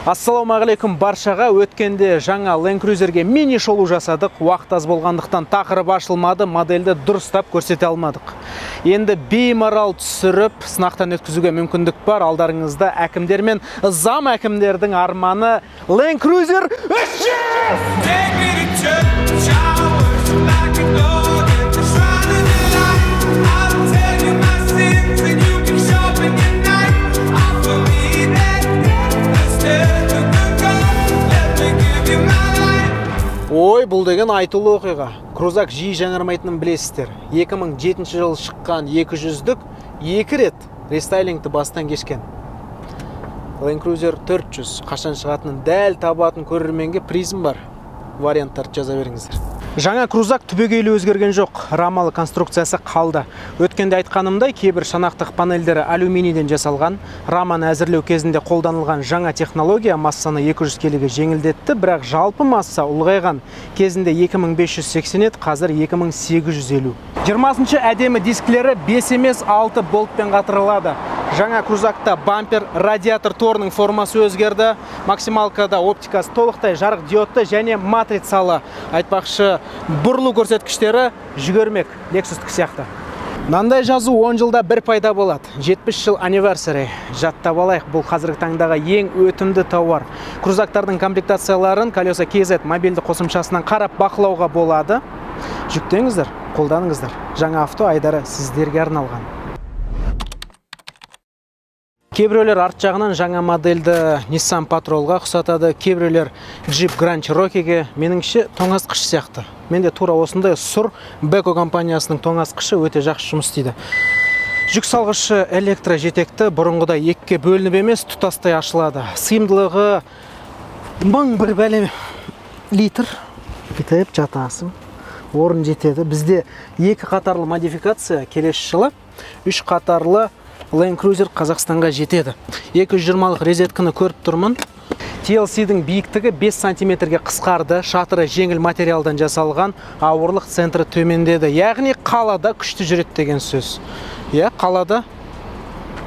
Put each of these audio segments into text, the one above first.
Ассалаумағалейкум баршаға. Өткенде жаңа Land Cruiserге мини шолу жасадық. Уақыт аз болғандықтан тақырып ашылмады, модельді дұрыстап көрсете алмадық. Енді беймарал түсіріп, сынақтан өткізуге мүмкіндік бар. Алдарыңызда әкімдер мен зам әкімдердің арманы Land Cruiser 300! Take me to church, I worship like a dog at the shrine of the light. I'll tell you my sins and you can sharpen your knife. Offer me that death instead of the gun. Let me give you my life. Ой, бұл деген айтулы оқиға. Крузак жиі жаңармайтынын білесіздер. 2007 жылы шыққан 200-дік екі рет рестайлингті бастан кешкен. Land Cruiser 400 қашан шығатынын дәл табатын көрерменге призім бар. Варианттарды жаза беріңіздер. Жаңа Крузак түбегейлі өзгерген жоқ. Рамалы конструкциясы қалды. Өткенде айтқанымдай, кейбір шанақтық панельдері алюминийден жасалған. Раманы әзірлеу кезінде қолданылған жаңа технология массаны 200 келіге жеңілдетті, бірақ жалпы масса ұлғайған. Кезінде 2580 еді, қазір 2850. 20-шы әдемі дискілері 5 емес, 6 болтпен қатырылады. Жаңа Крузакта бампер, радиатор торының формасы өзгерді. Максималкада оптикасы толықтай жарық диодты және матрицалы. Айтпақшы, бұрылу көрсеткіштері жүгермек, Lexus-тікі сияқты. Мынандай жазу 10 жылда бір пайда болады. 70 жыл anniversary. Жаттап алайық, бұл қазіргі таңдағы ең өтімді тауар. Крузактардың комплектацияларын Колеса KZ мобильді қосымшасынан қарап бақылауға болады. Жүктеңіздер, қолданыңыздар. Жаңа авто айдары сіздерге арналған. Кейбіреулер арт жағынан жаңа модельді Nissan Patrolға ұқсатады, кейбіреулер Jeep Grand Cherokee'ге. Меніңше, тоңазытқыш сияқты. Менде тура осындай сұр Beko компаниясының тоңазытқышы өте жақсы жұмыс істейді. Жүк салғышы электро жетекті, бұрынғыдай екіге бөлініп емес, тұтастай ашылады. Сыйымдылығы мың бір бәле литр. Бүйтіп жатасың, орын жетеді. Бізде екі қатарлы модификация, келесі жылы үш қатарлы Land Cruiser Қазақстанға жетеді. 220-лық розетканы көріп тұрмын. TLC-дің биіктігі 5 сантиметрге қысқарды, шатыры жеңіл материалдан жасалған, ауырлық центрі төмендеді. Яғни қалада күшті жүреді деген сөз. Иә, қалада.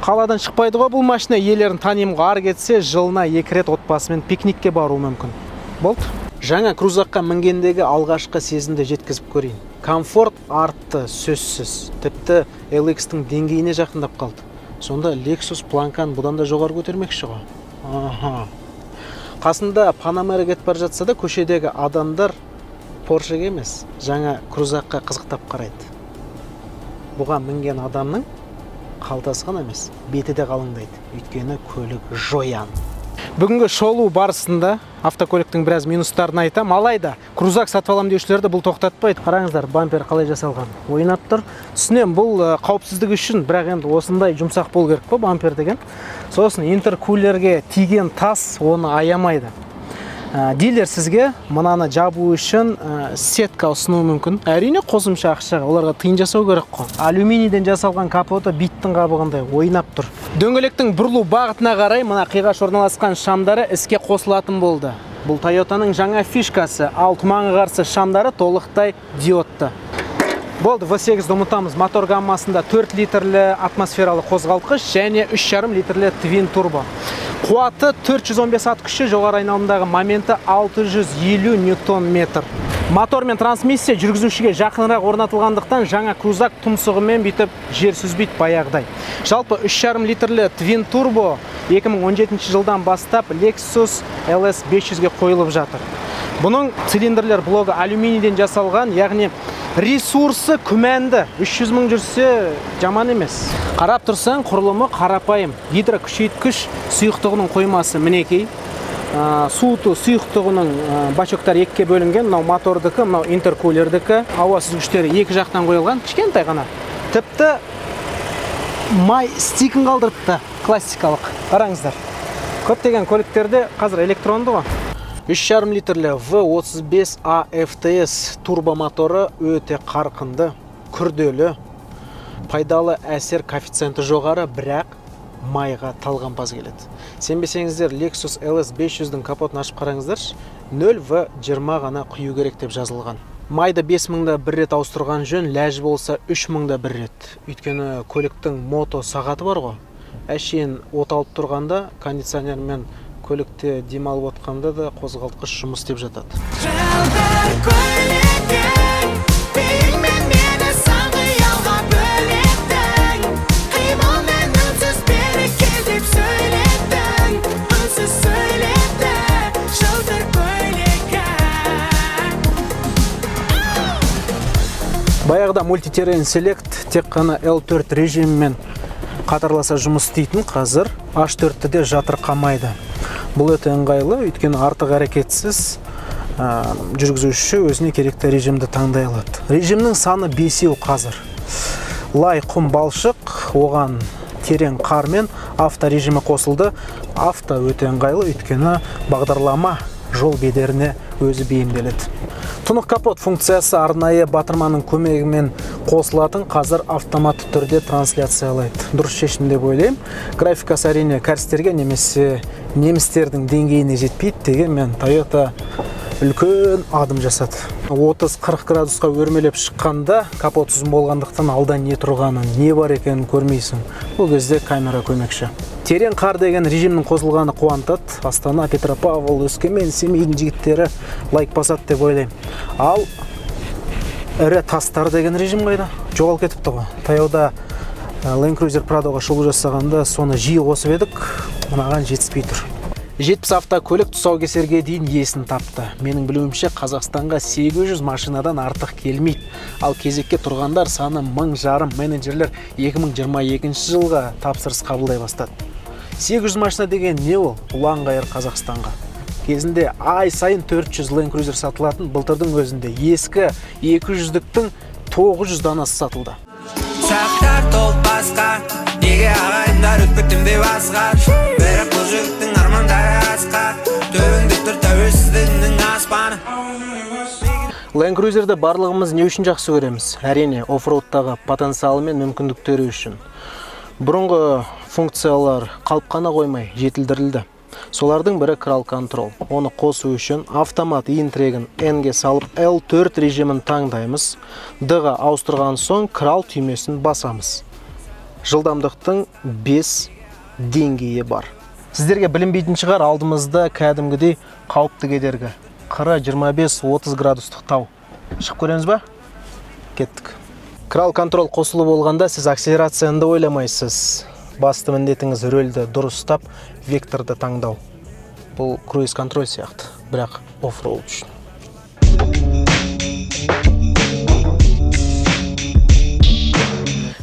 Қаладан шықпайды ғой бұл машина, иелерін танимын ғой, ары кетсе жылына екі рет отбасымен пикникке баруы мүмкін. Болды. Жаңа крузакқа мінгендегі алғашқы сезімді жеткізіп көрейін. Комфорт артты сөзсіз. Тіпті LX-тің деңгейіне жақындап қалды. Сонда Lexus планканы бұдан да жоғары көтермекші ғой. Аха. Қасында Панамера кетіп бара жатса да, көшедегі адамдар Поршеге емес, жаңа крузакқа қызықтап қарайды. Бұған мінген адамның қалтасы ғана емес, беті де қалыңдайды. Өйткені көлік жоян. Бүгінгі шолу барысында автокөліктің біраз минустарын айтам. Алайда крузак сатып алам деушілерді бұл тоқтатпайды. Қараңыздар, бампер қалай жасалған. Ойнап тұр. Түсінемін, бұл қауіпсіздік үшін, бірақ енді осындай жұмсақ болу керек қой бампер деген. Сосын интеркулерге тиген тас оны аямайды. Дилер сізге мынаны жабу үшін сетка ұсынуы мүмкін. Әрине, қосымша ақшаға, оларға тиын жасау керек қой. Алюминийден жасалған капоты биттің қабығындай ойнап тұр. Дөңгелектің бұрылу бағытына қарай мына қиғаш орналасқан шамдары іске қосылатын болды. Бұл Тойотаның жаңа фишкасы, ал тұманға қарсы шамдары толықтай диодты. Болды, V8-ді ұмытамыз. Мотор гаммасында 4 литрлі атмосфералы қозғалтқыш және 3,5 литрлі твин турбо. Қуаты 415 ат күші, жоғары айналымдағы моменті 650 ньютон метр. Мотор мен трансмиссия жүргізушіге жақынырақ орнатылғандықтан, жаңа крузак тұмсығымен бүйтіп жер сүзбейді баяғыдай. Жалпы 3,5 литрлі твин турбо 2017 жылдан бастап Lexus LS 500-ге қойылып жатыр. Бұның цилиндрлер блогы алюминийден жасалған, яғни ресурсы күмәнді. 300 мың жүрсе, жаман емес. Қарап тұрсаң, құрылымы қарапайым. Гидрокүшейткіш сұйықтығының қоймасы мінекей. Суыту сұйықтығының бачоктары екіге бөлінген. Мынау мотордікі, мынау интеркулердікі. Ауа сүзгіштері екі жақтан қойылған, кішкентай ғана. Тіпті май стикін қалдырыпты, классикалық. Қараңыздар. Көптеген көліктерде қазір электронды ғой. 3,5 литрлі V35 AFTS турбомоторы өте қарқынды, күрделі, пайдалы әсер коэффициенті жоғары, бірақ майға талғампаз келеді. Сенбесеңіздер, Lexus LS 500-дің капотын ашып қараңыздаршы, 0 В 20 ғана құю керек деп жазылған. Майды 5 мыңда бір рет ауыстырған жөн, ләж болса 3 мыңда бір рет. Өйткені көліктің мото сағаты бар ғой. Әшейін от алып тұрғанда, кондиционермен көлікте демалып отқанда да қозғалтқыш жұмыс істеп жатады. Жылтыр көйлекің биіңмен мені сан қиялға бөлеттің. Қимылмен үнсіз берекел деп сөйлеттің, үнсіз сөйлетті жылтыр көйлекің. Баяғыда Multi-Terrain Select тек қана L4 режимімен қатарласа жұмыс істейтін, қазір H4-ті де жатырқамайды. Бұл өте ыңғайлы, өйткені артық әрекетсіз жүргізуші өзіне керекті режимді таңдай алады. Режимнің саны бесеу қазір. Лай, құм, балшық, оған терең қар мен авто режимі қосылды. Авто өте ыңғайлы, өйткені бағдарлама жол бедеріне өзі бейімделеді. Тұнық капот функциясы арнайы батырманың көмегімен қосылатын, қазір автоматты түрде трансляциялайды. Дұрыс шешім деп ойлаймын. Графикасы, әрине, кәрістерге немесе немістердің деңгейіне жетпейді, дегенмен Toyota үлкен адым жасады. 30-40 градусқа өрмелеп шыққанда капот ұзын болғандықтан алда не тұрғанын, не бар екенін көрмейсің. Бұл кезде камера көмекші. Терең қар деген режимнің қосылғаны қуантады. Астана, Петропавл, Өскемен, Семейдің жігіттері лайк басады деп ойлаймын. Ал ірі тастар деген режим қайда? Жоғалып кетіпті ғой. Таяуда Land Cruiser Pradoға шолу жасағанда соны жиі қосып едік, мынаған жетіспей тұр. 70 автокөлік тұсаукесерге дейін иесін тапты. Менің білуімше, Қазақстанға 800 машинадан артық келмейді. Ал кезекке тұрғандар саны 1500. Менеджерлер 2022 жылға тапсырыс қабылдай бастады. 800 машина деген не ол? Ұлан-ғайыр Қазақстанға. Кезінде ай сайын 400 Land Cruiser сатылатын, былтырдың өзінде ескі 200-діктің 900 данасы сатылды. Сақтар толып басқа. Неге ағайындар өтіп кеттім деп асығар? Бірақ бұл жігіттің армандары асқақ. Төбеңде тұр тәуелсіздігіңнің аспаны. Land Cruiser'ді барлығымыз не үшін жақсы көреміз? Әрине, оффроудтағы потенциалы мен мүмкіндіктері үшін. Бұрынғы функциялар қалып қана қоймай, жетілдірілді. Солардың бірі Crawl Control. Оны қосу үшін автомат иін тірегін N-ге салып L4 режимін таңдаймыз. D-ға ауыстырған соң Crawl түймесін басамыз. Жылдамдықтың 5 деңгейі бар. Сіздерге білінбейтін шығар, алдымызда кәдімгідей қауіпті кедергі. Қыры 25-30 градустық тау. Шығып көреміз ба? Кеттік. Crawl Control қосылы болғанда сіз акселерацияны да ойламайсыз. Басты міндетіңіз рөлді дұрыс ұстап, векторды таңдау. Бұл круиз контроль сияқты, бірақ оффроуд үшін.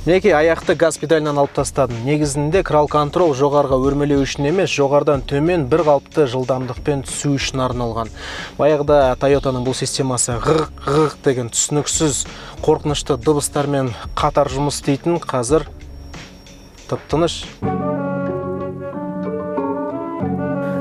Мінекей, аяқты газ педалінен алып тастадым. Негізінде Crawl Control жоғарыға өрмелеу үшін емес, жоғарыдан төмен бір қалыпты жылдамдықпен түсу үшін арналған. Баяғыда Toyotаның бұл системасы ғық ғық деген түсініксіз қорқынышты дыбыстармен қатар жұмыс істейтін, қазір тып-тыныш.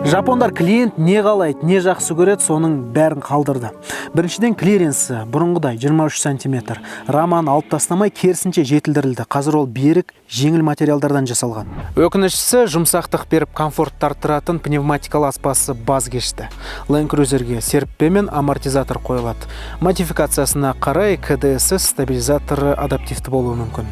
Жапондар клиент не қалайды, не жақсы көреді, соның бәрін қалдырды. Біріншіден, клиренсі бұрынғыдай 23 сантиметр. Раманы алып тастамай, керісінше жетілдірілді. Қазір ол берік, жеңіл материалдардан жасалған. Өкініштісі, жұмсақтық беріп комфорт арттыратын пневматикалы аспасы баз кешті. Land Cruiserге серіппе мен амортизатор қойылады. Модификациясына қарай КДС стабилизаторы адаптивті болуы мүмкін.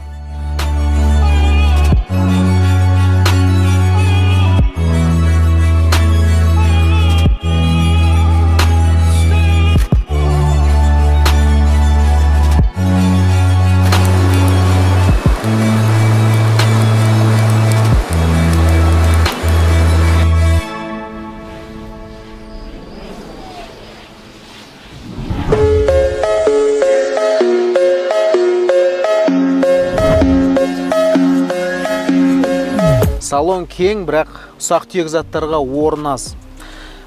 Салон кең, бірақ ұсақ түйек заттарға орын аз.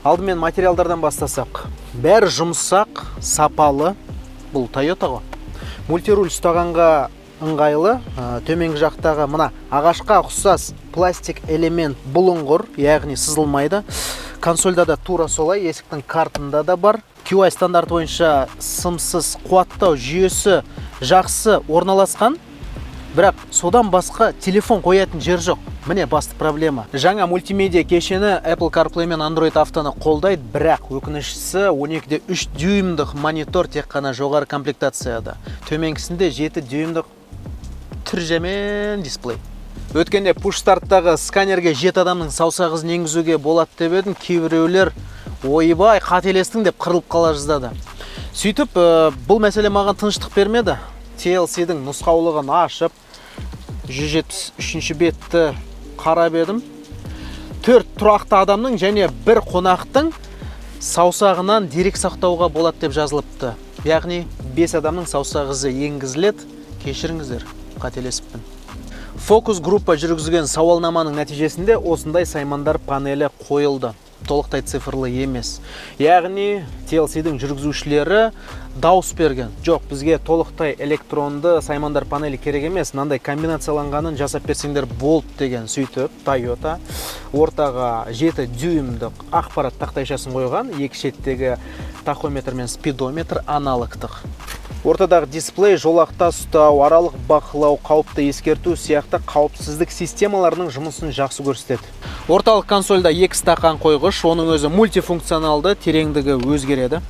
Алдымен материалдардан бастасақ. Бәрі жұмсақ, сапалы. Бұл Toyota ғой. Мультируль ұстағанға ыңғайлы. Төменгі жақтағы мына ағашқа ұқсас пластик элемент бұлыңғыр, яғни сызылмайды. Консольда да тура солай, есіктің картында да бар. QI стандарты бойынша сымсыз қуаттау жүйесі жақсы орналасқан. Бірақ содан басқа телефон қоятын жер жоқ. Міне басты проблема. Жаңа мультимедиа кешені Apple CarPlay мен Android Autoны қолдайды, бірақ өкініштісі, 12,3 дюймдық монитор тек қана жоғары комплектацияда. Төменгісінде 7 дюймдық түр жаман дисплей. Өткенде push старттағы сканерге жеті адамның саусақ ізін енгізуге болады деп едім, кейбіреулер «Ойбай, қателестің» деп қырылып қала жаздады. Сөйтіп, бұл мәселе маған тыныштық бермеді. TLC-дің нұсқаулығын ашып, 173 бетті қарап едім. Төрт тұрақты адамның және бір қонақтың саусағынан дерек сақтауға болады деп жазылыпты. Яғни бес адамның саусақ ізі енгізіледі. Кешіріңіздер, қателесіппін. Фокус группа жүргізген сауалнаманың нәтижесінде осындай саймандар панелі қойылды. Толықтай цифрлы емес. Яғни TLC-дің жүргізушілері дауыс берген. «Жоқ, бізге толықтай электронды саймандар панелі керек емес, мынандай комбинацияланғанын жасап берсеңдер болды» деген. Сөйтіп, Toyota ортаға 7 дюймдық ақпарат тақтайшасын қойған, екі шеттегі тахометр мен спидометр аналогтық. Ортадағы дисплей жолақта ұстау, аралық бақылау, қауіпті ескерту сияқты қауіпсіздік системаларының жұмысын жақсы көрсетеді. Орталық консольда екі стақан қойғыш, оның өзі мультифункционалды, тереңдігі өзгереді.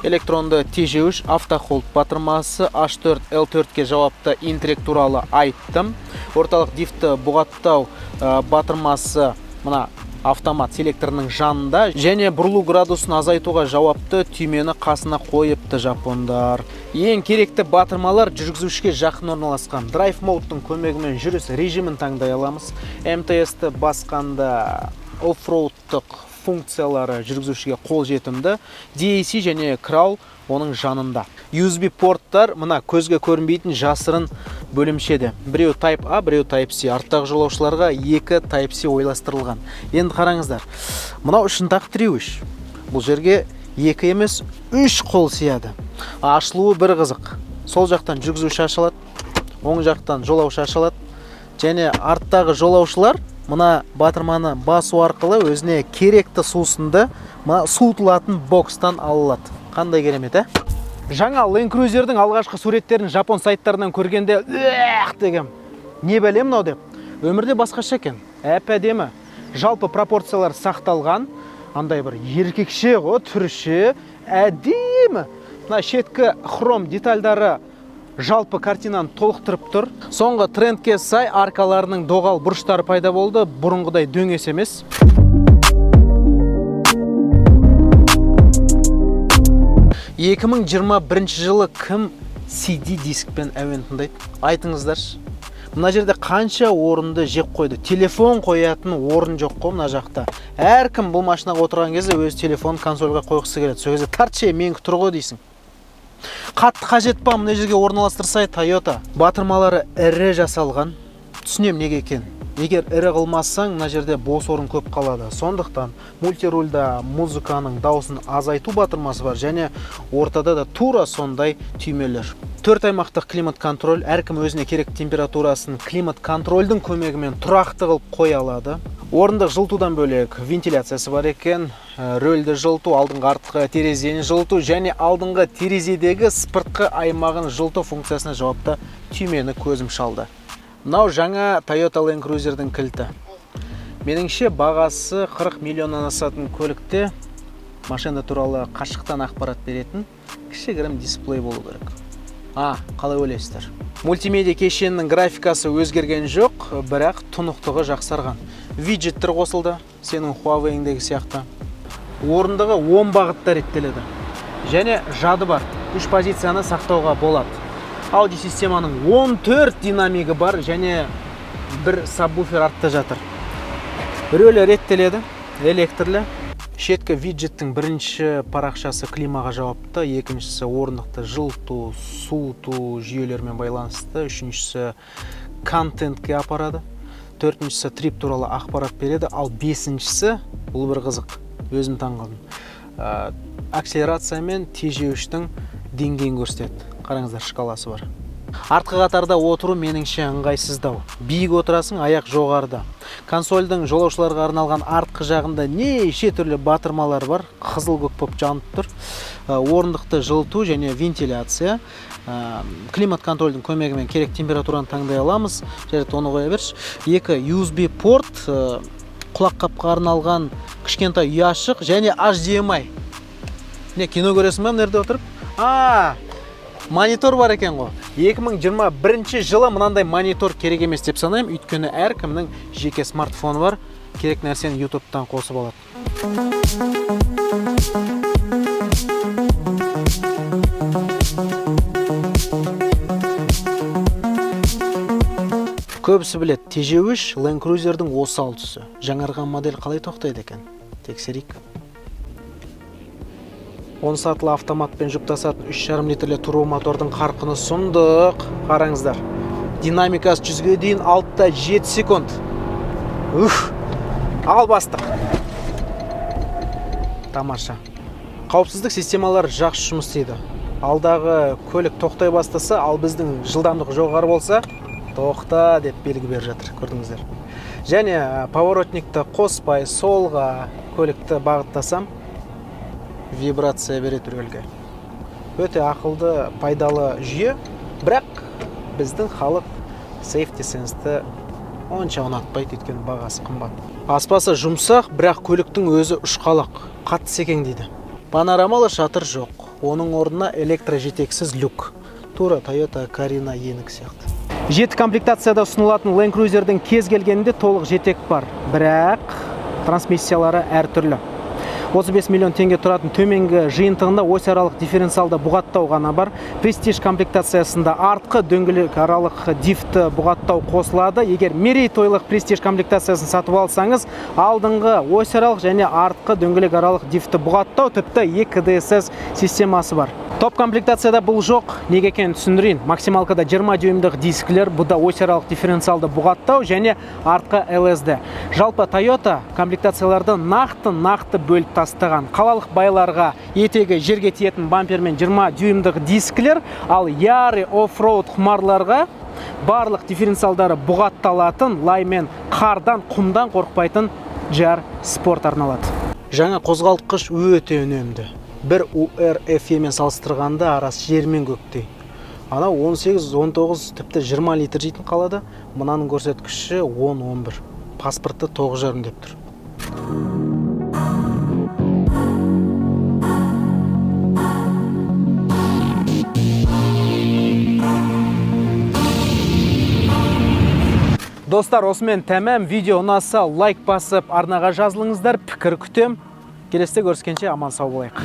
Электронды тежеуіш, автохолд батырмасы, H4, L4-ке жауапты Intrek туралы айттым. Орталық дифті бұғаттау батырмасы мына автомат селекторының жанында және бұрылу градусын азайтуға жауапты түймені қасына қойыпты жапондар. Ең керекті батырмалар жүргізушіге жақын орналасқан. Drive Mode-тың көмегімен жүріс режимін таңдай аламыз. МТС-ті басқанда оффроудтық функциялары жүргізушіге қолжетімді. DAC және Crawl оның жанында. USB порттар мына көзге көрінбейтін жасырын бөлімшеде. Біреу Type A, біреу Type C. Арттағы жолаушыларға екі Type C ойластырылған. Енді қараңыздар. Мынау шынтақ тіреуіш. Бұл жерге екі емес, үш қол сияды. Ашылуы бір қызық. Сол жақтан жүргізуші ашылады, оң жақтан жолаушы ашылады. Және арттағы жолаушылар мына батырманы басу арқылы өзіне керекті сусынды мына суытылатын бокстан ала алады. Қандай керемет, ә? Жаңа Land Cruiser'дің алғашқы суреттерін жапон сайттарынан көргенде «Эх» дегем. Не бәле мынау деп. Өмірде басқаша екен. Әп әдемі. Жалпы пропорциялар сақталған. Андай бір еркекше ғой, түріше, әдемі. Мына шеткі хром детальдары жалпы картинаны толықтырып тұр. Соңғы трендке сай аркаларының доғал бұрыштары пайда болды, бұрынғыдай дөңес емес. 2021 жылы кім CD дискпен әуен тыңдайды? Айтыңыздаршы. Мына жерде қанша орынды жеп қойды? Телефон қоятын орын жоқ қой мына жақта. Әркім бұл машинаға отырған кезде өз телефонын консольға қойғысы келеді. Сол кезде «Тартшы, менікі тұр ғой» дейсің. Қатты қажет па, мына жерге орналастырсай, Toyota? Батырмалары ірі жасалған. Түсінемін неге екен. Егер ірі қылмасаң, мына жерде бос орын көп қалады. Сондықтан мультирульда музыканың дауысын азайту батырмасы бар және ортада да тура сондай түймелер. Төрт аймақтық климат контроль, әркім өзіне керек температурасын климат контрольдің көмегімен тұрақты қылып қоя алады. Орындық жылытудан бөлек вентиляциясы бар екен. Рөлді жылыту, алдыңғы, артқы терезені жылыту және алдыңғы терезедегі сыртқы аймағын жылыту функциясына жауапты түймені көзім шалды. Мынау жаңа Toyota Land Cruiser'дің кілті. Меніңше, бағасы 40 миллионнан асатын көлікте машина туралы қашықтан ақпарат беретін кішігірім дисплей болу керек. А, қалай ойлайсыздар? Мультимедиа кешенінің графикасы өзгерген жоқ, бірақ тұнықтығы жақсарған. Виджеттер қосылды, сенің Huawei-іңдегі сияқты. Орындығы 10 бағытта реттеледі. Және жады бар. Үш позицияны сақтауға болады. Аудио системаның 14 динамигі бар және бір сабвуфер артта жатыр. Рөлі реттеледі, электрлі. Шеткі виджеттің бірінші парақшасы климаға жауапты, екіншісі орындықты жылыту, суыту жүйелерімен байланысты, үшіншісі контентке апарады, төртіншісі трип туралы ақпарат береді, ал бесіншісі, бұл бір қызық, өзім таң қалдым. Акселерация мен тежеуіштің деңгейін көрсетеді. Қараңыздар, шкаласы бар. Артқы қатарда отыру меніңше ыңғайсыздау. Биік отырасың, аяқ жоғарыда. Консольдің жолаушыларға арналған артқы жағында неше түрлі батырмалар бар, қызыл көк болып жанып тұр. Орындықты жылыту және вентиляция. Климат контрольдің көмегімен керек температураны таңдай аламыз. Жарайды, оны қоя берші. Екі USB порт, құлаққапқа арналған кішкентай ұяшық және HDMI. Не, кино көресің ба мына жерде отырып? А, монитор бар екен ғой. 2021 жылы мынандай монитор керек емес деп санаймын, өйткені әркімнің жеке смартфоны бар, керек нәрсені YouTube'тан қосып алады. Көбісі біледі, тежеуіш Land Cruiser'дің осал тұсы. Жаңарған модель қалай тоқтайды екен? Тексерейік. 10 сатылы автоматпен жұптасатын 3,5 литрлі турбо мотордың қарқыны сұмдық. Қараңыздар. Динамикасы 100-ге дейін 6,7 секунд. Уф! Ал бастық. Тамаша. Қауіпсіздік системалары жақсы жұмыс істейді. Алдағы көлік тоқтай бастаса, ал біздің жылдамдық жоғары болса, тоқта деп белгі беріп жатыр, көрдіңіздер. Және поворотникті қоспай солға көлікті бағыттасам, вибрация береді рөлге. Өте ақылды, пайдалы жүйе, бірақ біздің халық Safety Sense-ті онша ұнатпайды, өйткені бағасы қымбат. Аспасы жұмсақ, бірақ көліктің өзі ұшқалақ, қатты секеңдейді. Панорамалы шатыр жоқ, оның орнына электрожетексіз люк. Тура Toyota Carina Енікі сияқты. Жеті комплектацияда ұсынылатын Land Cruiser'дің кез келгенінде толық жетек бар, бірақ трансмиссиялары әртүрлі. 35 миллион теңге тұратын төменгі жиынтығында ось аралық дифференциалды бұғаттау ғана бар. Prestige комплектациясында артқы дөңгелек аралық дифті бұғаттау қосылады. Егер мерейтойлық Prestige комплектациясын сатып алсаңыз, алдыңғы ось аралық және артқы дөңгелек аралық дифті бұғаттау, тіпті EKDSS системасы бар. Топ комплектацияда бұл жоқ. Неге екенін түсіндірейін. Максималкада 20 дюймдық дискілер, бұда ось аралық дифференциалды бұғаттау және артқы LSD. Жалпы Toyota комплектацияларды нақты-нақты бөліп тастаған. Қалалық байларға етегі жерге тиетін бампермен 20 дюймдық дискілер, ал ярый оффроуд құмарларға барлық дифференциалдары бұғатталатын, лай мен қардан, құмдан қорықпайтын GR Sport арналады. Жаңа қозғалтқыш өте үнемді. Бір UR FE мен салыстырғанда арасы жер мен көктей. Анау 18, 19, тіпті 20 литр жейтін қалады. Мынаның көрсеткіші 10-11. Паспортты 9,5 деп тұр. Достар, осымен тәмам. Видео ұнаса лайк басып, арнаға жазылыңыздар. Пікір күтем. Келесіде көріскенше аман сау болайық.